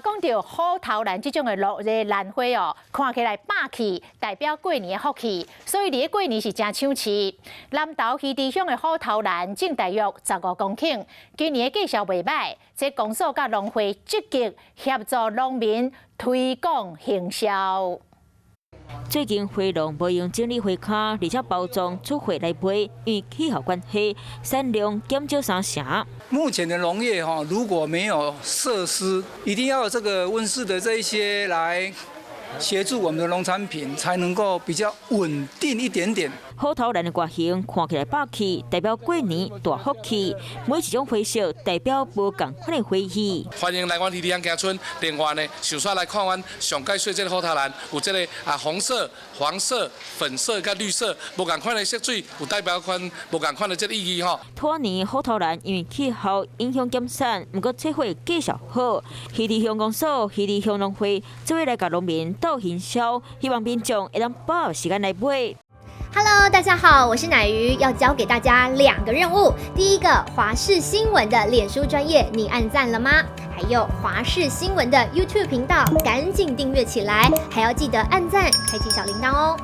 講著虎頭蘭這種的落日蘭花哦，看起來霸氣，代表過年的福氣，所以佇咧過年是誠搶市。南投魚池鄉的虎頭蘭種大約15公頃，今年的績效袂䆀，這公所佮農會積極協助農民推廣行銷。最近花農無閒整理花跤，而且包裝出貨來賣，因為氣候關係，產量減少三成。目前的農業哈，如果沒有設施，一定要有這個溫室的這一些來協助我們的農產品，才能夠比較穩定一點點。虎頭蘭的外形看起來霸氣，代表過年大福氣。每一種花色代表無仝款的花喜。歡迎來阮魚池鄉行村。另外呢，想煞來看阮上蓋水這个虎頭蘭，有這个紅色、黃色、粉色佮綠色，無仝款的色水，有代表款無仝款的這个意義吼。兔年虎頭蘭因為氣候影響減產，毋過這貨績效好。魚池鄉公所、魚池鄉農會做伙來共農民鬥行銷，希望民眾會當把握時間來買。 Hello，大家好，我是奶魚，要交給大家兩個任務。第一個，華視新聞的臉書專頁，你按讚了嗎？還有華視新聞的 YouTube 頻道，趕緊訂閱起來，還要記得按讚，開啟小鈴鐺哦。